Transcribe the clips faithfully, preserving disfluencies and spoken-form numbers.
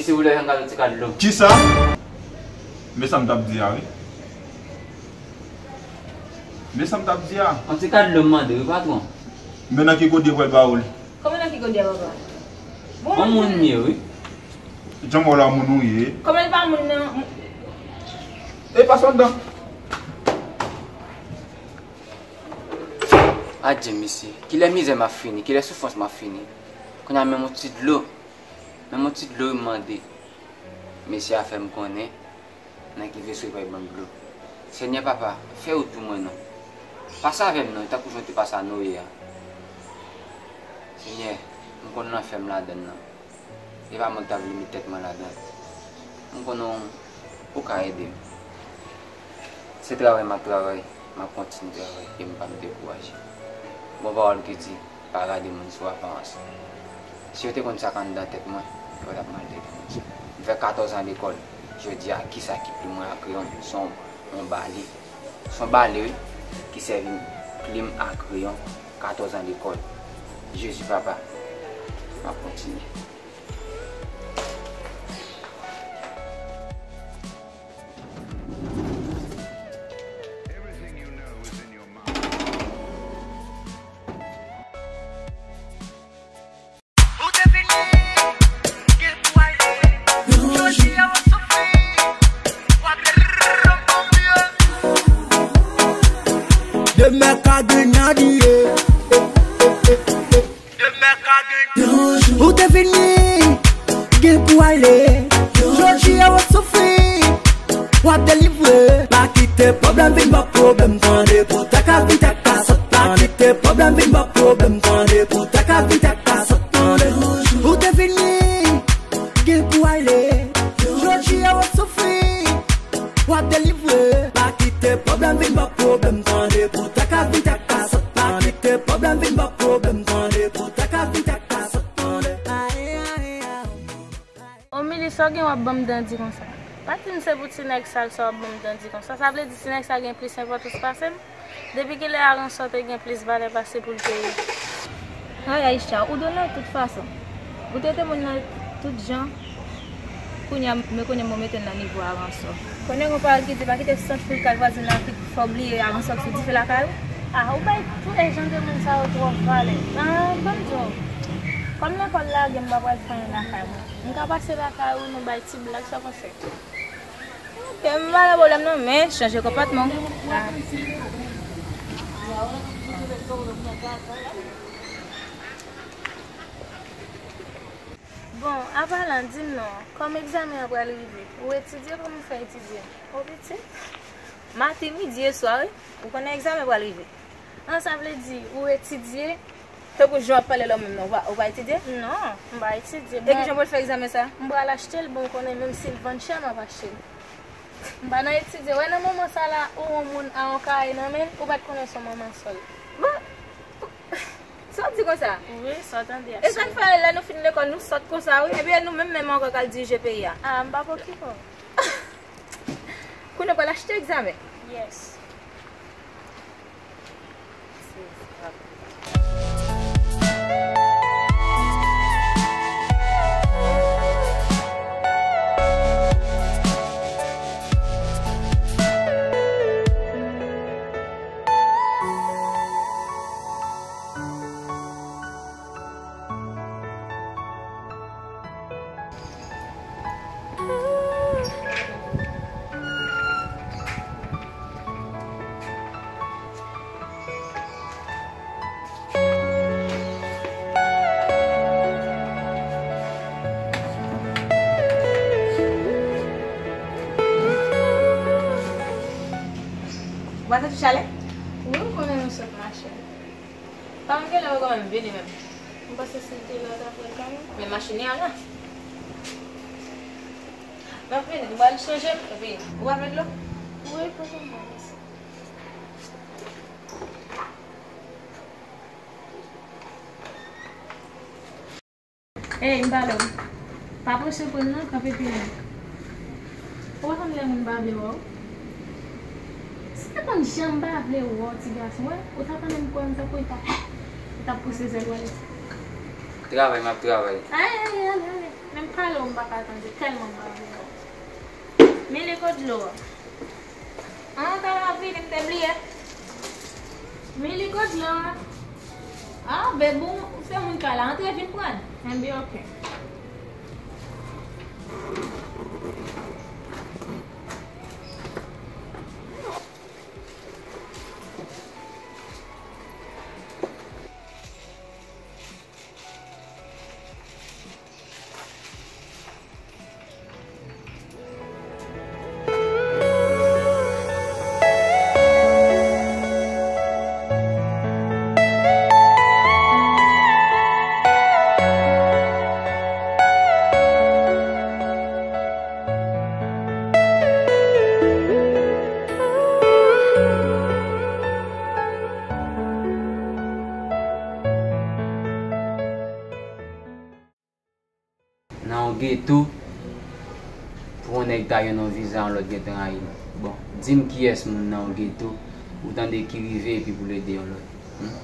Silvouplè, fè m kado ti ka dlo. Kisa? Men sa m t ap di a, wi. Men sa m t ap di a. Yon ti ka dlo m mande, wi, patwon. Men nan ki kote pral ba ou li? Kòman nan ki kote, papa? Bon, yon moun m ye, wi. Jan m wè w la, moun ou ye. Kòman l pa moun nan? E pa sòt dan. Adye, mesye. Kilè mizè m ap fini? Kilè soufrans m ap fini? Kounye a, menm yon ti dlo. Menm yon ti dlo m mande. Mesye a fè m konnen nan ki veso li pral ban m dlo. Senyè Papa, fè wout pou mwen non. Pase avè m non, tankou jan w te pase a Noye a. Senyè, m konn lanfè m ladann nan. E pa mwen k t ap limit tèt mwen ladan. M konnen w ka ede m. Se travay m ap travay, m ap kontinye travay e m p ap dekouraje. Bon pawòl ki di, pa gade moun sou aparans. Si yo te konn sa k anndan tèt mwen, yo pa t ap maltrete moun sa. M fè katòz an lekòl, jodi a, kisa ki plim mwen a kreyon? Se yon, yon bale. Se yon bale, wi, ki sèvi plim a kreyon, katòz an lekòl. Jezi papa, m ap kontinye. Demè ka gen nan diye. Ou te vini, gen pou ale. Jodi a w ap soufri, w ap delivre. Pa kite pwoblèm vin ba w pwoblèm, tande, pou ta ka vin ta ka sot. Pa kite pwoblèm vin ba w pwoblèm, tande, pou ta ka vin ta ka sot, tande. Ou te vini, gen pou ale. Jodi a w ap soufri, w ap delivre. Pa kite pwoblèm vin ba w pwoblèm, tande, pou ta ka vin ta ka sot. Pa kite pwoblèm vin ba w pwoblèm, tande, pou ta ka vin ta ka sot, tande. Aye, aye, aye. Omili, sa w gen w ap ban m dandi konsa? Pa di m se pou ti nèg sal sa w ap ban m dandi konsa. Sa vle di ti nèg sa gen plis enpòtans pase m? Depi kilè Aransò te gen plis valè pase pou l te ye? Ay, Aïcha, ou done tout fason. Ou trete moun nan tout jan. Kounye a, men kounye a m mete l nan nivo Aransò. Konnen gen yon pawòl ki di, pa kite sant fou kay vwazin nan ki fè w bliye Aransò k sou dife lakay ou. Ah, ou bay tout e jan de moun sa yo twòp valè. Ah, ban m di w, kòm lekòl lage, m pa pral fè anyen lakay mwen. M ka pase lakay ou, nou bay ti blag, sa w panse? Ok, m pa gen pwoblèm non, men chanje konpòtman w. Bon, apalan, di m non, kòm egzamen an pral rive, ou etidye? Kòman w fè etidye? O pitit, maten, midi e swa, wi. Ou konnen egzamen pral rive. An, sa vle di, ou etidye? Tankou jan w ap pale la, ou menm nan, ou pa, ou pa etidye? Non, m pa etidye. E kijan pou l fè egzamen sa? M pral achte l, bon, ou konnen, menm si l vann chè, m ap achte l. M pa nan etidye. Wè, nan moman sa la, ou wè yon moun a yon kaye nan men l, ou pa t konnen se yon manman sòl. Bon, sa w di konsa? Wi, sa w tande a. E sa k fè lè nou fin lekòl, nou sòt konsa, wi. Ebyen, nou menm menm ankò k al dirije peyi a. Ah, m pa p okipe w. Kounye w pral achte egzamen? Yes. Ou pa santi chalè? Wi, ou konnen nou sot mache. Pa m gen lè ou konn vini menm. M panse si l te la, w ta pran l kanmenm. Men machin nan la. M ap vini, m pral chanje m, epi ou pa vle dlo? Wi, poze m nan, mèsi. Ey, m pale w. Pa prese pran l non, kanpe pi lwen. Ou pa konn lè moun pa vle wè w? Si te konn jan m pa vle wè w, ti gason, wè, ou t ap tande m kwè m tankou li t ap, li t ap pouse zèl w ale. Travay, m ap travay. Ay, ay, ale, ale. Menm pale w m pa ka tande, tèlman m pa vle wè w. Mili, kot dlo a? An, talè w ap vini, m te bliye. Mili, kot dlo a? Ah, bebou, se moun kay la, antre vin pran l. Enben, oke. Nan yon geto, pou yon nèg ta jwenn yon viza, yon lòt gentan rayi l. Bon, di m kiyès moun nan yon geto, ou tande ki rive epi pou l ede yon lòt. Hmm?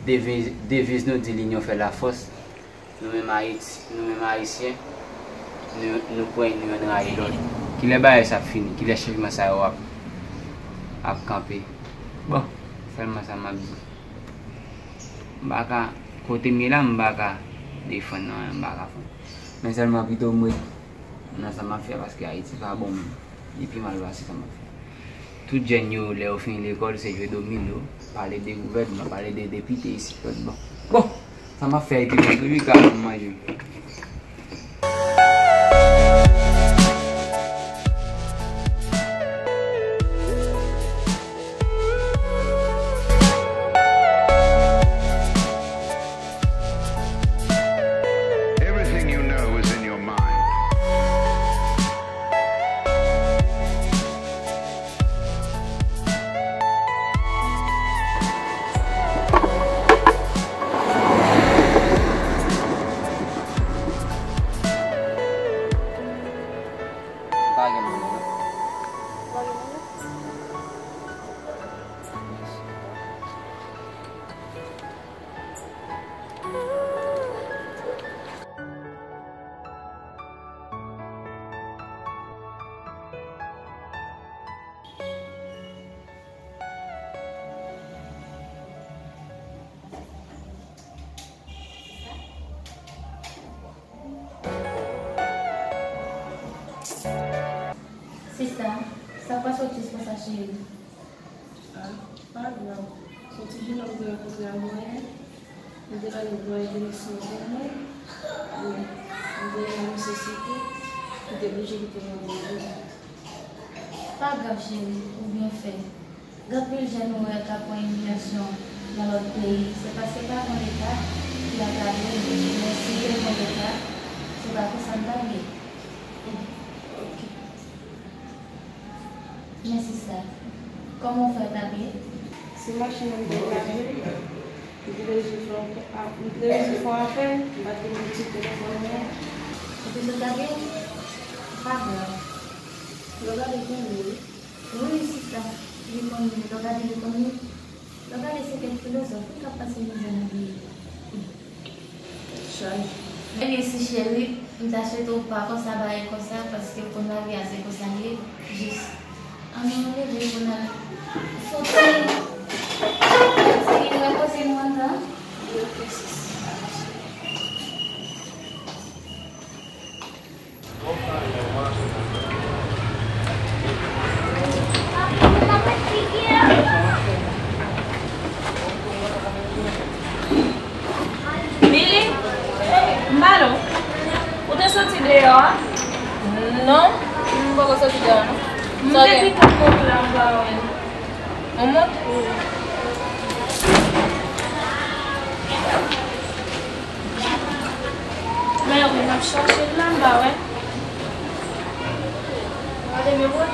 Deviz, deviz nou di l'union fait la force. Nou menm Ayiti, nou menm Ayisyen, nou, nou kwè nou youn rayi lòt. Kilè bagay sa ap fini? Kilè chanjman sa yo ap, ap kanpe? Bon, sèlman sa m ap di. M pa ka, kote m ye la, m pa ka defann nan anyen, m pa ka fè. Men sèlman pito m ret nan sa m ap fè, paske Ayiti pa bon menm. Li pi mal pase sa m ap fè. Tout jèn yo, lè yo fini lekòl, se jwe domino, pale de gouvènman, pale de depite isit, lòt bò. Bon, sa m ap fè epi mwen tou, wi, ka ban m manje. Everything you know is in your mind. Pa gen moun, non. Sista, sa pa sòt jis konsa, cheri. Ah, pa grav. Se yon ti jenòm m te rankontre a Gonayiv. M te pale Gonayiv de misyon pou mwen. Wi. M te anonse site. M te blije kite mwen. Pa grav, cheri, ou byen fè. Gen anpil jèn ou wè k ap pran imilyasyon nan lòt peyi, se paske pa gen Leta ki ankadre yo. Men si te gen Leta, se pa konsa n t ap ye. Ok. Men sista, kòman w fè w t ap ye? Se machin nan m te gade. M te bezwen fè yon, m te bezwen fè yon apèl, m pa t gen boutik telefòn mwen. Epi sa t ap ye? Pa grav. Lè w gade konnen wi. Wi, sista, li konn li. Lè w gade li konn li. Lè w gade se kèk filozòf wi k ap pase mizè nan peyi. Ebyen, si cheri, m ta swete w pa konsa bagay konsa, paske w konn lavi a se konsa l ye. Jis ann nou leve pou n al fè yon ti, ti repoze nou anndan. Mili, m pale w. Ou te soti deyò a? Non, m poko soti deyò a, non. M te kite mont la anba w. Yon mont? Wi. Men wi, m ap chache l la, m pa wè. Gade men mwen.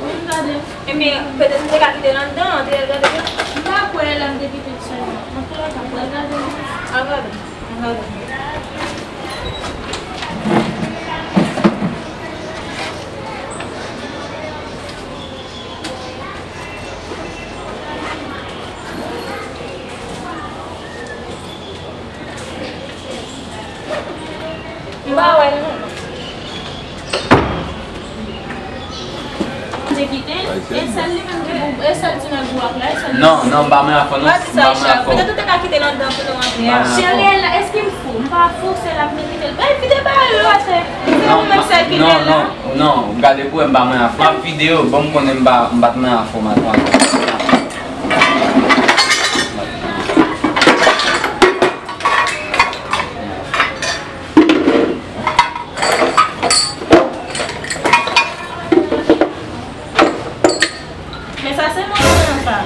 Wi, m gade. Ebyen, petèt m te ka kite l anndan, antre al gade men. M pa kwè la, m te kite l sèlman. Antouka, m pral gade men. Al gade. M gade. M pa Kite l, e sèl li menm ki pou, e sèl ti nèg ou ap la, e sèl li. Non, non, m pa manyen afè, non. M pa manyen afè. Petèt ou te ka kite l anndan pou nou rantre a. Cheri, èske m fou? M pa fou, se l ap merite l. Bay, vide bagay yo atè. Se ou menm sèl ki la. Non, non, non, gade pou wè m pa manyen afè. M ap vide yo, bon, m konnen m pa, m pa t manyen afè, m pa t manyen afè. Men sa se manman an sa.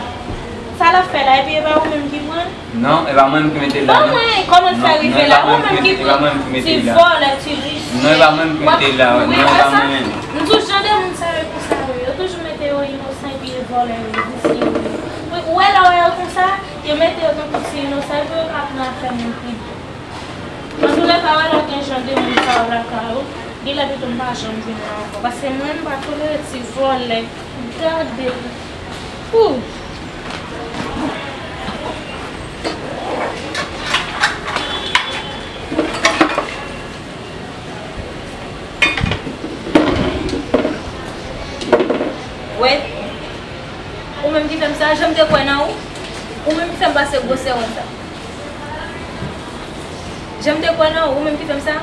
Sa l ap fè la, epi e pa ou menm ki pran l? Non, e pa mwen menm ki mete l la, non. Ban mwen, kòman l fè rive la? Ou menm ki pran l? Ti vòlè, ti visye. Non, e pa mwen menm ki mete l la, non, e pa mwen menm. M di w jan de moun sa yo konsa yo ye. Yo toujou mete yo inosan epi e vòlè yo, visye yo ye. Ou wè lè w wè yo konsa, yo mete yo tankou ti inosan, epi yo ka pran afè moun pi byen. Antoulèka, wè lè w gen jan de moun sa yo lakay ou, genlè pito m pa janm vin la ankò. Paske mwen, m pa tolere ti vòlè. Gade. Ooh. Wè. Ou menm ki fè m sa, jan m te kwè nan ou. Ou menm ki fè m pase gwosè wont sa. Jan m te kwè nan ou, ou menm ki fè m sa.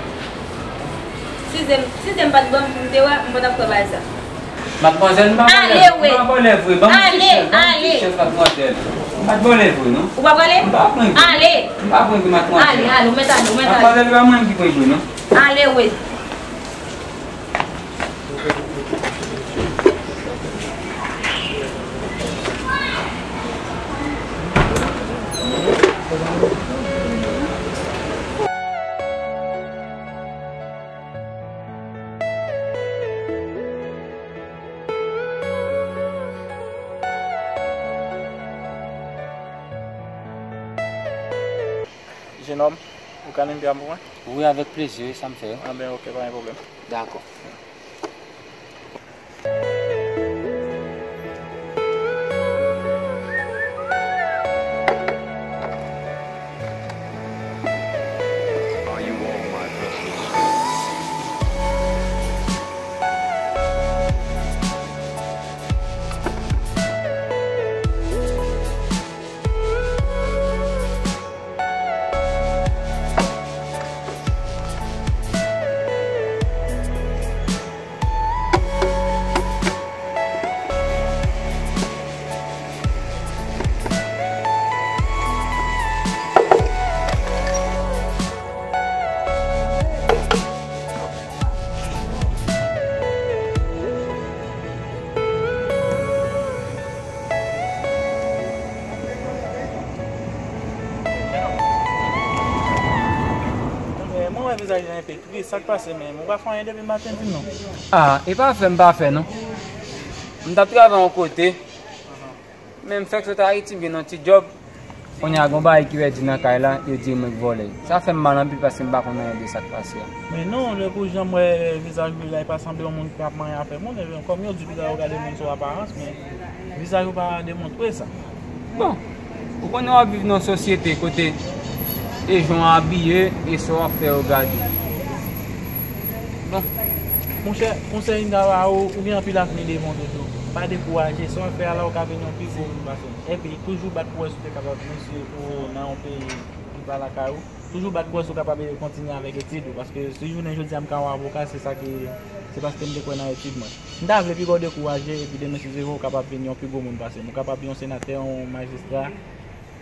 Size m, size m pa t ban m, m te wè, m pa t ap kwè bagay sa. Madmwazèl, m pa vòlè, m pa vòlè vre. Ban m yon ti chans, ban m yon ti chans, madmwazèl. M pa t vòlè vre, non. Ou pa vòlè? M pa pran vre. Ale. M pa pran vre, madmwazèl. Ale, ale, ou mèt ale, ou mèt ale. Madmwazèl, e pa mwen menm ki pran vre, non. Ale, wi. Jenòm, ou ka lende a pou mwen? Wi, avèk plezi, wi, sa m fè. Anben, oke, pa gen pwoblèm. Dakò. Mwen wè vizaj li enpe tris, sa k pase menm? Ou pa fè anyen depi maten, di m non. Ah, e pa fè m pa fè non. M t ap travay yon kote. Men m fèk sot Ayiti, m jwenn yon ti djòb. Kounye a, gon bagay ki pèdi nan kay la, yo di mwen k vòlè. Sa fè m mal anpil paske m pa konn anyen de sa k pase a. Men non, depi jan m wè vizaj li la, li pa sanble yon moun k ap manyen afè moun. Ebyen, kòm yo di piga yo gade moun sou aparans, men vizaj ou pa demontre sa. Bon, ou konnen w ap viv nan yon sosyete kote e jan w abiye, e sa w ap fè yo gade. Bon. Monchè, konsèy m ta ba ou, ou gen anpil avni devan w toujou. Pa dekouraje, sa w ap fè a la, ou ka vin yon pi gwo moun pase m. Epi, toujou bat pou wè si w te kapab meziye pou w nan yon peyi ki pa lakay ou. Toujou bat pou wè si w kapab kontinye avèk etid ou, paske si jounen jodi a m ka yon avoka, se sa ki, se paske m te kwè nan etid mwen. M ta vle piga w dekouraje, epi demen si Dye vle, ou kapab vin yon pi gwo moun pase m. Ou kapab yon senatè, yon majistra,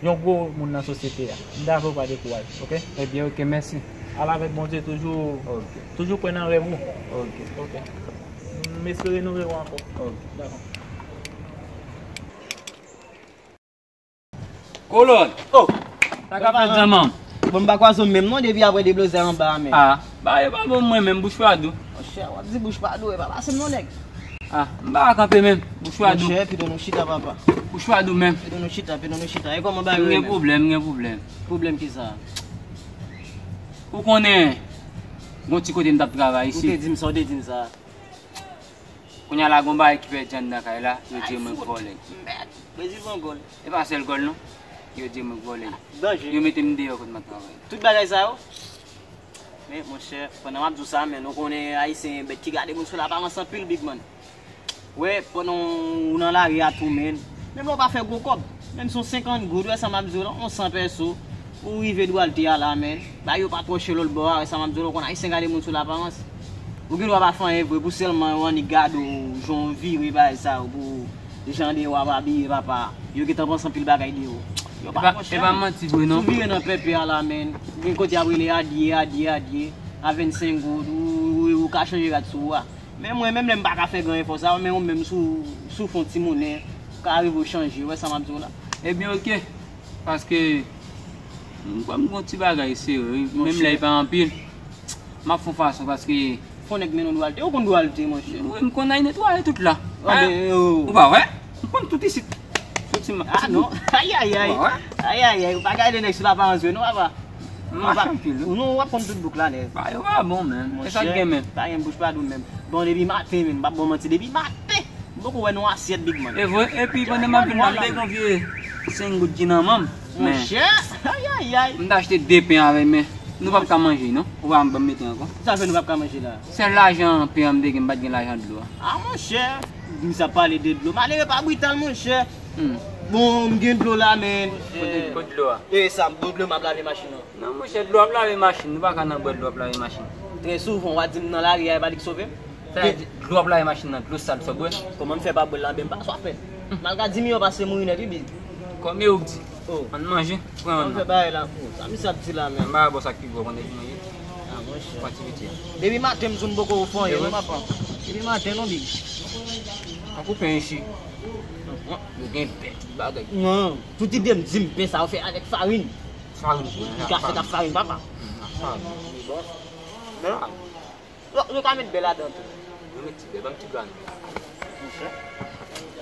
yon gwo moun nan sosyete a. M ta vle w pa dekouraje, oke? Ebyen, oke, mèsi. Al avèk Bondye toujou. Oke. Toujou kwè nan rèv ou. Oke. Oke. M espere nou rewè ankò. Oke. Dakò. Kolòn! Oh! Sa k ap fèt, zanmanm? Bon, m pa kwaze w menm non, depi apre deblozay anba a men. Ah, bagay yo pa bon mwen menm, bouch pa dou. Monchè, w ap di bouch pa dou, e pa pase m non, nèg. Ah, m pa ka kanpe menm, bouch pa dou. Monchè, pito nou chita, papa. Bouch pa dou menm. Pito nou chita, pito nou chita. E kòman bagay yo menm? M gen pwoblèm, m gen pwoblèm. Pwoblèm kisa? Ou konnen, gon ti kote m t ap travay isi. Ou te di m sa, ou te di m sa. Kounye a la, gon bagay ki pèdi anndan kay la, yo di mwen k vòlè. Mèd! Brezil pran gòl. E pa sèl gòl non. Yo di mwen k vòlè. Danje. Yo mete m deyò kote m ap travay. Tout bagay sa yo? Men, monchè, pandan m ap di w sa, men nou konnen Ayisyen bèt ki gade moun sou laparans anpil, big man. Wè, pandan w nan lari a tou, menn. Menm lè w pa fè gwo kòb, menm si w senkant goud, wè sa m ap di w la, yon san pèso, ou rive Dwalte a la, menn. Bagay yo pa twò chè lòt bò a, wè sa m ap di w la, ou konn Ayisyen gade moun sou laparans. Ou gen dwa pa fè anyen vre, pou sèlman yo annik gade w, jan w vire bagay sa yo, pou jan deyò a pa abiye, papa. Yo gentan panse anpil bagay de ou. Yo pa twò chè, menn. E pa manti vre, non. Si w vire nan pèpè a la, menn, gen kote y ap rele adye, adye, adye, a vennsenk goud, ou, ou, ou ka chanje rad sou ou a. Men mwen, menm lè m pa ka fè gran efò sa yo, men ou menm si w, si w fè yon ti monnen, ou ka rive w chanje, ou wè sa m ap di w la. Ebyen, oke. Paske, m kwè m gon ti bagay serye, wi. Menm lè li pa anpil, m ap fè yon fason, paske. Fò nèg mennen w Dwalte, ou konn Dwalte, monchè. Wi, m konn al netwaye tout la. Anben, ou pa wè? M konn tout isit. Soti ma-, ah, non. Ayayay. Ou pa wè? Ayayay, ou pa gade nèg sou laparans vre, non, papa. M mache anpil, wi. Non, w ap konn tout bouk la nèt. Bagay yo pa bon, menn. E sa k gen, menn? Pa gen bouch pa dou menm. Bon, depi maten, menn, m p ap ba w manti, depi maten, m poko wè nan yon asyèt, big man. E vre, epi pandan m ap vin la, m te gen yon vye senk goud ki nan men m, men. Monchè, ayayay. M t achte de pen avè l, men nou p ap ka manje, non. Ou pa ban m mete ankò. Sa fè nou p ap ka manje la? Sèl lajan pen an m te gen, m pa t gen lajan dlo a. Ah, monchè, misye ap pale de dlo. Malere pa brital, monchè. Hmm. Bon, m gen dlo la, men. Kote, kote dlo a? E sa, m bwè dlo, m ap lave machin nan. Non, monchè, dlo ap lave machin. Nou pa ka nan bwè dlo ap lave machin. Trè souvan, w a di m nan lari a, e pa li k sove m. Sa vle di, dlo ap lave machin nan, dlo sal sa w bwè. Kòman m fè pa bwè l la, ben m pa swafen. Hmm. Malga di milyon pase mouri nèt, wi, big. Kòm e ou k di. Oh. Ann manje, pran youn nan. Ann fè bagay la. Oh, sa misye ap di la, men. Ann ba bò sa k pi gwo, pandan ki manje. Ah, monchè. Pran ti piti a. Depi maten, m sou m poko fè anyen, non, papa. Depi maten, non, big. Tankou pen isi. Yo gen bèl bagay. Non. Tout ide m di m pen sa yo fè avèk farin. Farin, wi. Li ka fèt ak farin, papa. Mm, ak farin. Bon. Bèl farin. Yo, yo ka met bè ladan tou. Yo met ti bè, ban m ti granou. Monchè.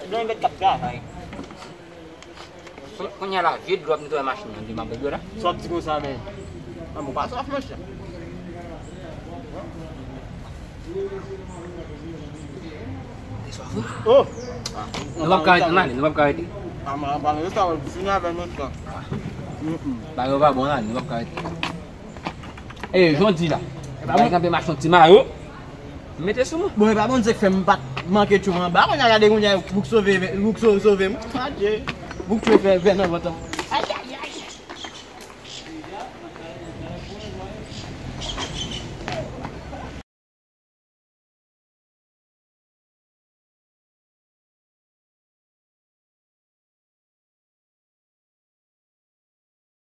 Dlo yo met k ap travay. Kounye a la, vye dlo ap netwaye machin nan, de m ap bwè dlo la. Sa w ap di konsa, men. An, bon, pa swaf, monchè. Te swaf, wi. Oh! Nou p ap ka rete, n ale, nou p ap ka rete. Ah, man, pa rete, sa w fini avè nou tan. Bagay yo pa bon la, nou p ap ka rete. E, jan w di la. Bagay kanpe mache yon ti mayo. Mete sou mwen. Bon, e pa Bondye k fè m pa t manke tchou anba. Kounye a gade kounye a, bouk sove, bouk sove, sove m. Adye. Bouk tchou fè vè nan vant an.